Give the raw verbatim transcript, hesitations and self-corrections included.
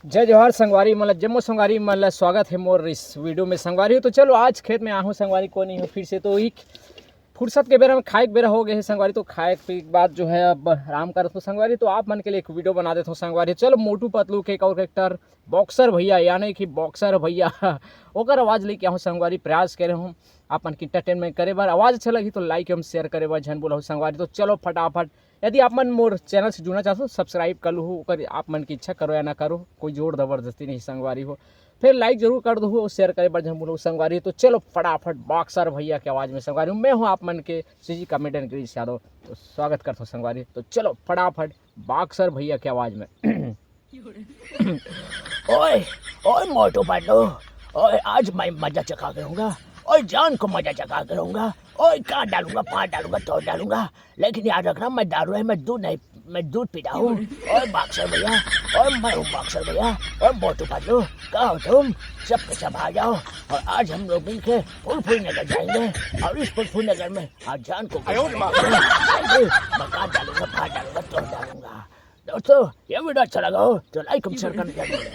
जय जोहार संगवारी मन ला, जम्मो संगवारी मन ला स्वागत हे मोर इस वीडियो में संगवारी हो। तो चलो, आज खेत में आहूँ संगवारी, कोई नहीं हो फिर से, तो एक फुर्सत के बेरा में खाए के बेरा हो गए हे संगवारी। तो खाए के बाद जो है अब आराम करत हो संगवारी, तो आप मन के लिए एक वीडियो बना देत हो संगवारी। चलो, मोटू पतलू के एक और कैरेक्टर बॉक्सर भैया, यानी कि बॉक्सर भैया ओकर आवाज लेके आहूँ संगवारी, प्रयास करे हूँ आप मन के एंटरटेनमेंट करे बर। आवाज अच्छा लगी तो लाइक एवं शेयर करे बर झन भूलहू संगवारी। तो चलो फटाफट, यदि आप मन मोर चैनल से जुड़ना चाहते हो, सब्सक्राइब कर लूहू, ओकर आप मन की इच्छा करो या ना करो, कोई जोर जबरदस्ती नहीं संगवारी हो। फिर लाइक जरूर कर दो, शेयर करे बर झन भूलहू संगवारी। तो चलो फटाफट बॉक्सर भैया के आवाज में संगवारी हूँ, मैं हूँ आप मन के सीजी कॉमेडियन गिरीश यादव। तो स्वागत करता हूँ संगवारी। तो चलो फटाफट बॉक्सर भैया के आवाज में। ओए, ओए मोटू पतलू, ओए आज मैं मजा चखा के रहूंगा, ओए जान को मजा चखा के रहूंगा, ओए काट डालूंगा, फाड़ डालूंगा, तोड़ डालूंगा, लेकिन याद रखना मैं दारू है, मैं दूध नहीं, मैं दूध पीता हूँ। ओए बॉक्सर भैया, ओए मैं हूँ बॉक्सर भैया, ओए मोटू पतलू, कहाँ हो तुम? सब के सब आ जाओ और आज हम लोग मिलके फुलफुल नगर जाएंगे और इस फुलफुल नगर में आज जान को मैं काट डालूंगा, फाड़ डालूंगा, तोड़ डालूंगा। दोस्तों, ये वीडियो अच्छा लगा हो तो लाइक और शेयर करना जरूर भूलें।